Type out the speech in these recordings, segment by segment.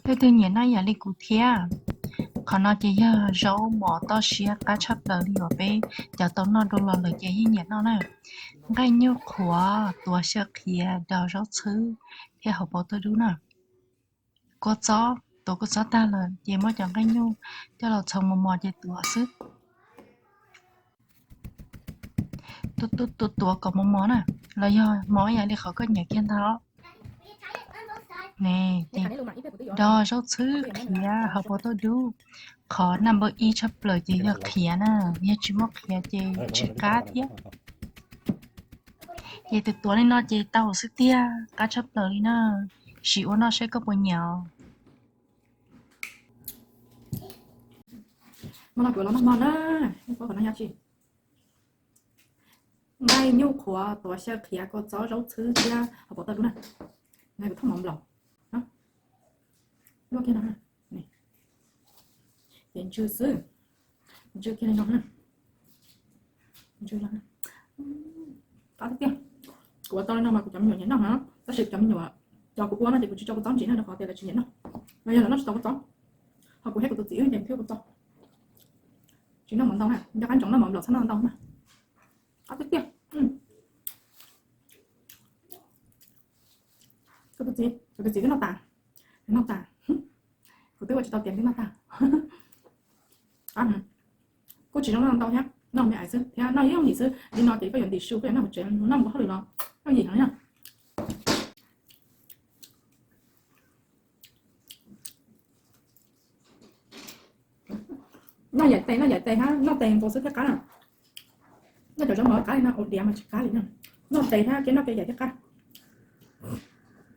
Leej twg nyiam noj ib yam li kuv thiab? Qhov no ces yog zaub mov toj siab qab tshaj plaws li uas peb cov tau noj dua los lawm ces yeej nyiam noj na. Nqaij nyuj qhuav tuav xyaw qhiav, daus zaub txhwb thiab hauv paus tauj dub na. Kua txob, tuav kua txob tag lawm ces muab cov nqaij nyuj coj los txhoov mos mos ces tuav xwb. Tuav, tuav kom mos mos na, los yog mos ib yam li qhov koj nyiam kiag ntag os. Ces daus zaub txhwb qhiav hauv paus tauj dub. Qhov number ib tshaj plaws ces yog qhiav na, yog tsis muaj qhiav ces tsis qab thiab. Ces tus tuav li no ces tau xwb tiag, qab tshaj plaws li na. Sim ua noj saib koj puas nyiam os. Hmo no kuv los noj hmo na, nej paub qhov no yog tsi? Nqaij nyuj qhuav tuav xyaw qhiav kua txob zaub txhwb thiab hauv paus tauj dub na. Kuv thauj mov nplaum, luaj kiag no, ces ntsw xwb, ntsw kiag li no. Ntsw no, qab tiag tiag. Kuv ua tau li no mas kuv cov me nyuam nyiam noj na, tab sis cov me nyuam, cov kuv ua no ces kuv tsis tso kua txob ntsis na rau qhov tias lawv tsis nyiam noj. Los yog lawv noj tsis tau kua txob, ho kuv thiab kuv tus txiv wb ces thiab kua txob, tsis noj mov ntau na, nco qab ntsoov noj mov nplaum txhob noj ntau na. Qab tiag tiag. Kuv tus txiv, kuv tus txiv twb noj tas, noj tas, kuv twb ua tsis tau tias twb noj tas. Kuj tsis zoo noj ntau thiab, noj me ais xwb thiab noj yooj yim xwb. Li no ces koj yuav ntim su, koj yuav noj hauv tsev, noj mus ua hauj lwm los yooj yim heev na. Noj yaim tes, noj yaim tes thiab noj tes nkaus xwb thiaj qab na. Noj cov zaub mov qab li no ua diav mas tsis qab li na. Noj tes thiab kev noj kev yaim thiaj qab.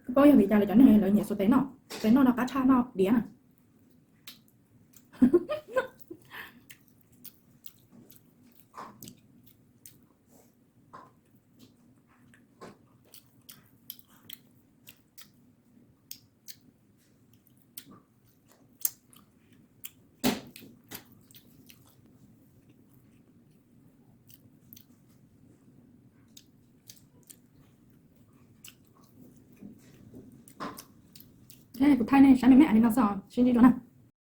Koj paub yog vim cas lawv cov neeg lawv nyiam xuas tes noj? Tes noj no qab tshaj noj diav na. Kuv thaij nej saib me me li no xwb, sib ntsib dua na.